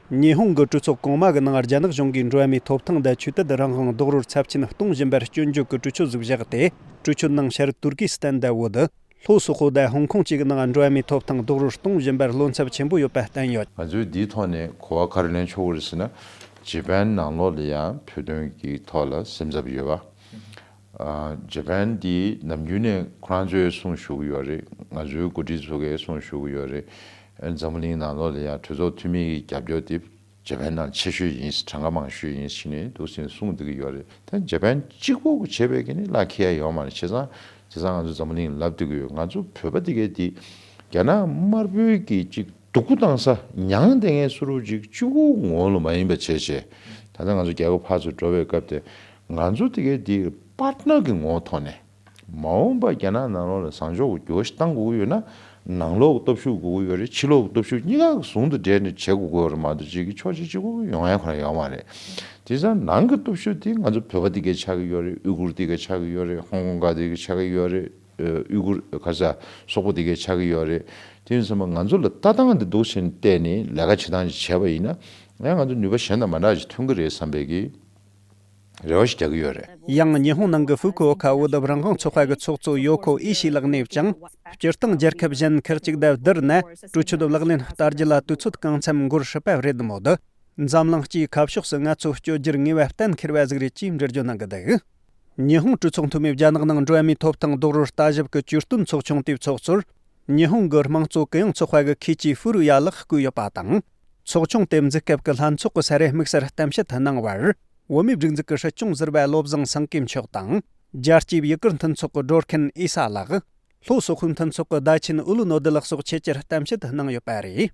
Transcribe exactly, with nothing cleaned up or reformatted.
ཉི་ཧོང་གི་གྲོས་ཚོགས་གོང་མ་གི་ནང་རྒྱ་ནག་གཞུང་གིས་འགྲོ་བ་མིའི་ཐོབ་ཐང་དང་ཆོས་དད་རང་དབང་རྡོག་རོལ་ཚབས་ཆེན་གཏོང་བཞིན་པར་སྐྱོན་བརྗོད་ཀྱི་གྲོས་ཆོད་ཟིག་བཞག་སྟེ། གྲོས་ཆོད་ནང་ཤར་ཏུར་ཀི་སི་ཐན་དང་བོད། ལྷོ་སོག་པོ་དང་ཧོང་ཀོང་བཅས་ཀྱི་ནང་འགྲོ་བ་མིའི་ཐོབ་ཐང་རྡོག་རོལ་གཏོང་བཞིན་པར་བློ་འཚབ་ཆེན་པོ་ཡོད་པ་བསྟན་ཡོད། ང་ཚོས་འདིའི་ཐོག་ནས་གོ་བ་ག་རེ་ལེན་ཆོག་གི་རེད་ཟེར་ན། ཇེ་པན་ནང་ལོགས་ལ་ཡང་བོད་དོན་གྱི་ཐོག་ལ་སེམས་འཚབ་ཡོད་པ། ཨ། ཇེ་པན་འདི་ནམ་རྒྱུན་ནས་ཁོ་རང་ཚོས་གསུང་ཞུ་གི་ཡོད་རེད། ང་ཚོའི་འགོ་ཁྲིད་ཚོ་གས་གསུང་ཞུ་གི་ཡོད་རེད། ཨ། འཛམ་བུ་གླིང་ནང་ལོགས་ལ་ཡང་གྲོས་ཚོགས་འཐུས་མི་གི་རྒྱབ་སྐྱོར་དེ་ཇེ་པན་ནང་ཆེ་ཤོས་ཡིན། གྲངས་ཀ་མང་ཤོས་ཡིན་ཟེར་ནས་འདུག་སེ་གསུང་བསྡད་ཀྱི་ཡོད་རེད། ད་ཇེ་པན་གཅིག་པོ་གིས་བྱས་པའི་གི་ནི་ལག་ཁེལ་ཡ་ཡོད་མ་རེད། བྱས་ཙང་བྱས་ཙང་ང་ཚོ་འཛམ་བུ་གླིང་ལབ་བསྡད་ཀྱི་ཡོད། ང་ཚོ་བོད་པ་དེ་གས་དེ་རྒྱ་ནག་དམར་པོའི་གི་གཅིག་སྡུག་པོ་བཏང་ས་མྱངས་བསྡད་མཁན་བཟོ་འདྲ་ཅིག་གཅིག་པོ་ངོ་ལ་མ་ཡིན་པ་བྱས་བྱས། ད་ལྟ་ང་ཚོ་རྒྱ་གར་ཕར་ཚུར་འགྲོ་བའི་སྐབས་དེ་ང་ཚོ་དེ་གའི་དེ་པར་ཊི་ནར་གྱི་ངོ་བོ་ཐོག་ནས། མ་འོངས་པ་རྒྱ་ནག་ནང་ལོགས་ལ་བཟང་ཕྱོགས་ཀྱི་འགྱུར་བ་ཞིག་བཏང་དགོས་ཀྱི་ཡོད་ན། ནང་ལོགས་ཀྱི་སྟོབས་ཤུགས་དགོས་ཀྱི་ཡོད་རེད། ཕྱི་ལོགས་ཀྱི་སྟོབས་ཤུགས་གཉིས་ཀ་ཟུང་དུ་འབྲེལ་ནས་བྱེད་དགོས་ཀྱི་ཡོད་རེད་མ་གཏོགས་གཅིག་གིས་ཕྱོགས་གཅིག་གཅིག་པོ་ཡོང་ཡ་ཁོ་རང་ཡོད་མ་རེད། དེ་ཙང་ནང་གི་སྟོབས་ཤུགས་དེ་ང་ཚོ་བོད་པ་དེ་གའི་ཆགས་ཀྱི་ཡོད་རེད། ཨུ་གུར་དེ་གའི་ཆགས་ཀྱི་ཡོད་རེད། ཧོང་ཀོང་ག་དེ་གའི་ཆགས་ཀྱི་ཡོད་རེད། ཨུ་གུར་ག་ས་སོག་པོ་དེ་གའི་ཆགས་ཀྱི་ཡོད་རེད། དེ་ཡིན་ཙང་ང་ཚོ་ལ་ལྟ་སྟངས་དེ་འདུག་བྱས་ནས་བལྟས་ནས་ལས་ཀ་བྱེད་སྟངས་ཅིག་བྱས་པ་ཡིན་ན། ཡང་ང་ཚོ་ནུས་པ་གཞན་དང་མ་འདྲ་ཅིག་ཐོན་གྱི་རེད་བསམ་པའི་གི་རེ་བ་ཞིག་རྒྱག་གི་ཡོད་རེད། ཡང་ཉི་ཧོང་ནང་གི་ཧྥུ་ཀུ་ཨོ་ཁ་བོད་རང་དབང་ཚོགས་པ་གི་ཚོགས་གཙོ་ཡོ་ཁོ་ཨི་ཤི་ལགས་ནས་ཀྱང་། སྤྱིར་བཏང་རྒྱལ་ཁབ་གཞན་ཁག་ཅིག་དང་བསྡུར་ན་གྲོས་ཆོད་ལག་ལེན་བསྟར་རྒྱུ་ལ་དུས་ཚོད་གང་འཚམ་འགོར་སྲིད་པ་རེད་མོད། འཛམ་གླིང་སྤྱིའི་ཁ་ཕྱོགས་སུ་ང་ཚོ་བསྐྱོད་རྒྱུར་ངེས་པ་གཏན་འཁེལ་བ་ཟིག་རེད་ཅེས་འགྲེལ་བརྗོད་གནང་གི་འདུག། ཉི་ཧོང་གྲོས་ཚོགས་འཐུས་མིས་རྒྱ་ནག་ནང་འགྲོ་བ་མིའི་ཐོབ་ཐང་རྡོག་རོལ་ལྟ་ཞིབ་ཀྱི་བཅོས་སྟོན་ཚོགས་ཆུང་དེའི་ཚོགས་གཙོར། ཉི་ཧོང་གི་དམངས་གཙོ་གུ་ཡངས་ཚོགས་པ་གི་མཁས་བཅས་ཧྥུ་རུ་ཡ་ལགས་བསྐོས་ཡོད་པ་དང་། ཚོགས་ཆུང་དེ་འཛུགས་སྐབས་ཀྱི་ལྷན་ཚོགས་ཀྱི་ས་རེ་དམིགས་བསལ་གཏམ་བཤད་གནང་བར། བོད་མིའི་སྒྲིག་འཛུགས་ཀྱི་སྲིད་སྐྱོང་ཟུར་པ་བློ་བཟང་སེང་གེ་མཆོག་དང་། རྒྱལ་སྤྱིའི་ཡུ་གུར་མཐུན་ཚོགས་ཀྱི་སྒྲོལ་མཁན་ཨེ་ས་ལགས། ལྷོ་སོག་པོའི་མཐུན་ཚོགས་ཀྱི་བརྡ་ཆེན་ཨུ་ལུ་ནོ་དི་ལགས་སོགས་ཆེད་བཅར་གཏམ་བཤད་གནང་ཡོད་པ་རེད།